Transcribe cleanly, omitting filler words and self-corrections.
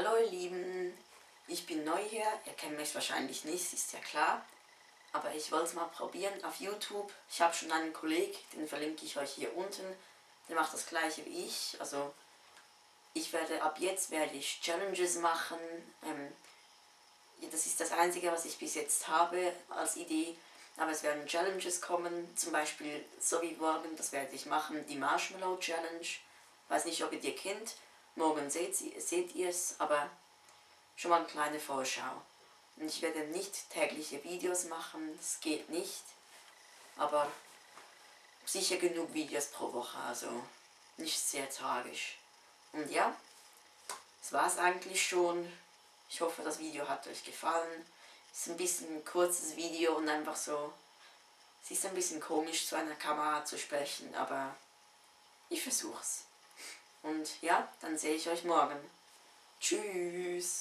Hallo ihr Lieben, ich bin neu hier, ihr kennt mich wahrscheinlich nicht, ist ja klar, aber ich wollte es mal probieren auf YouTube. Ich habe schon einen Kollegen, den verlinke ich euch hier unten, der macht das gleiche wie ich, also ab jetzt werde ich Challenges machen, das ist das Einzige, was ich bis jetzt habe als Idee, aber es werden Challenges kommen, zum Beispiel so wie morgen, das werde ich machen, die Marshmallow Challenge, weiß nicht, ob ihr die kennt, morgen seht ihr es, aber schon mal eine kleine Vorschau. Und ich werde nicht tägliche Videos machen, das geht nicht, aber sicher genug Videos pro Woche, also nicht sehr tragisch. Und ja, das war es eigentlich schon. Ich hoffe, das Video hat euch gefallen. Es ist ein bisschen ein kurzes Video und einfach so, es ist ein bisschen komisch zu einer Kamera zu sprechen, aber ich versuch's. Und ja, dann sehe ich euch morgen. Tschüss!